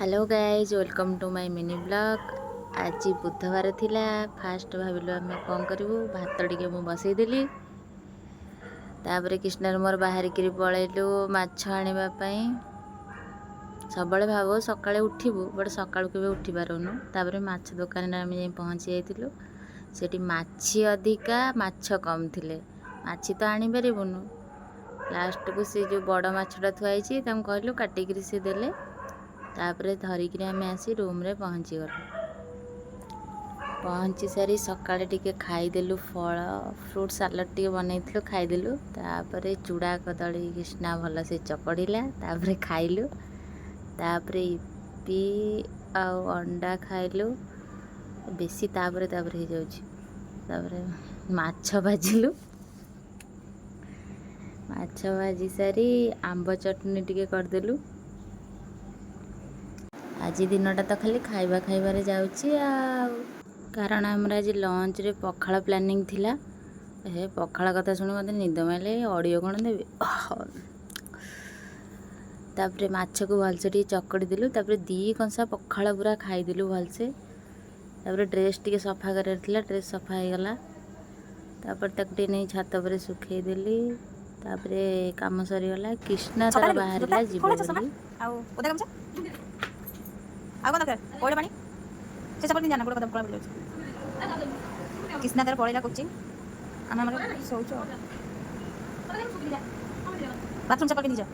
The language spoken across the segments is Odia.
Hello guys, welcome to my mini vlog. ଆଜି ବୁଧବାର ଥିଲା। ଫାଷ୍ଟ ଭାବିଲୁ ଆମେ କ'ଣ କରିବୁ। ଭାତ ଟିକେ ମୁଁ ବସେଇଦେଲି। ତାପରେ କୃଷ୍ଣାର ମୋର ବାହାରିକିରି ପଳେଇଲୁ ମାଛ ଆଣିବା ପାଇଁ। ସବୁବେଳେ ଭାବୁ ସକାଳେ ଉଠିବୁ, ବଟ୍ ସକାଳୁ କେବେ ଉଠି ପାରୁନୁ। ତାପରେ ମାଛ ଦୋକାନରେ ଆମେ ଯାଇ ପହଞ୍ଚି ଯାଇଥିଲୁ। ସେଠି ମାଛି ଅଧିକା, ମାଛ କମ୍ ଥିଲେ। ମାଛି ତ ଆଣିପାରିବୁନୁ। ଲାଷ୍ଟକୁ ସେ ଯେଉଁ ବଡ଼ ମାଛଟା ଥୁଆ ହେଇଛି, ତାଙ୍କୁ କହିଲୁ କାଟିକିରି, ସେ ଦେଲେ। ତାପରେ ଧରିକିରି ଆମେ ଆସି ରୁମ୍ରେ ପହଞ୍ଚିଗଲୁ। ପହଞ୍ଚି ସାରି ସକାଳେ ଟିକେ ଖାଇଦେଲୁ ଫଳ, ଫ୍ରୁଟ୍ ସାଲାଡ଼ ଟିକେ ବନେଇଥିଲୁ, ଖାଇଦେଲୁ। ତାପରେ ଚୁଡ଼ା କଦଳୀ କୃଷ୍ଣା ଭଲସେ ଚକଡ଼ିଲା, ତାପରେ ଖାଇଲୁ। ତାପରେ ଇପି ଆଉ ଅଣ୍ଡା ଖାଇଲୁ। ବେଶୀ ତାପରେ ତାପରେ ହେଇଯାଉଛି। ତାପରେ ମାଛ ଭାଜିଲୁ। ମାଛ ଭାଜି ସାରି ଆମ୍ବ ଚଟଣି ଟିକେ କରିଦେଲୁ। ଆଜି ଦିନଟା ତ ଖାଲି ଖାଇବା ଖାଇବାରେ ଯାଉଛି ଆଉ, କାରଣ ଆମର ଆଜି ଲଞ୍ଚରେ ପଖାଳ ପ୍ଲାନିଂ ଥିଲା। ହେ, ପଖାଳ କଥା ଶୁଣି ମୋତେ ନିଦ ମାଇଲେ, ଅଡ଼ିଓ କ'ଣ ଦେବି? ତାପରେ ମାଛକୁ ଭଲସେ ଟିକେ ଚକଡ଼ି ଦେଲୁ। ତାପରେ ଦୁଇ କଂସା ପଖାଳ ପୁରା ଖାଇଦେଲୁ ଭଲସେ। ତାପରେ ଡ୍ରେସ୍ ଟିକେ ସଫା କରିବାର ଥିଲା, ଡ୍ରେସ୍ ସଫା ହେଇଗଲା। ତାପରେ ତାକୁ ଟିକେ ନେଇ ଛାତ ଉପରେ ଶୁଖେଇଦେଲି। ତାପରେ କାମ ସରିଗଲା। କୃଷ୍ଣା ତାର ସକାଳେ ବାହାରିଲା ଜୋତା, ଯିବ କଣ ଚଷମା ବୋଲି। ଆଉ ଓଦା ଗାମୁଛା, ଆଉ କଣ ଦରକାର? ପଇଡ଼ ପାଣି, ସେ ଚପଲ ପିନ୍ଧି ଜାନା, ଗୋଡ଼ କଳା ପଡ଼ିଯାଉଛି। କୃଷ୍ଣା ତାର ପଳେଇଲା କୋଚିଂ, ଆମେ ଆମର ଶୋଉଛୁ। ଆଉ ବାଥରୁମ୍ ଚପଲ ପିନ୍ଧି ଯାଅ।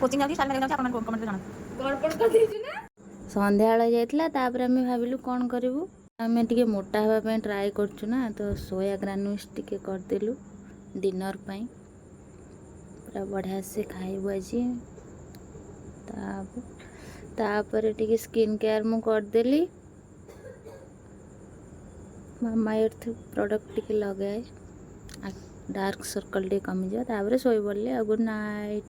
କୋଚିଂ ଯାଉଛି, ଷ୍ଟାଇଲ୍ ମାରିବାକୁ ଯାଉଛି, ଆପଣମାନେ କମେଣ୍ଟରେ ଜଣାନ୍ତୁ। ସନ୍ଧ୍ୟାବେଳ ଯାଇଥିଲା। ତାପରେ ଆମେ ଭାବିଲୁ କ'ଣ କରିବୁ। ଆମେ ଟିକେ ମୋଟା ହେବା ପାଇଁ ଟ୍ରାଏ କରୁଛୁ ନା, ତ ସୋୟା ଗ୍ରାନୁଲ୍ସ ଟିକେ କରିଦେଲୁ ଡିନର୍ ପାଇଁ। ପୁରା ବଢ଼ିଆ ସେ ଖାଇବୁ ଆଜି। ତାପରେ ଟିକେ ସ୍କିନ୍ କେୟାର ମୁଁ କରିଦେଲି। ମାମା ଏର୍ଥ ପ୍ରଡ଼କ୍ଟ ଟିକେ ଲଗାଏ, ଡାର୍କ ସର୍କଲ୍ ଟିକେ କମିଯିବ। ତାପରେ ଶୋଇପଡ଼ିଲି ଆଉ। Good night.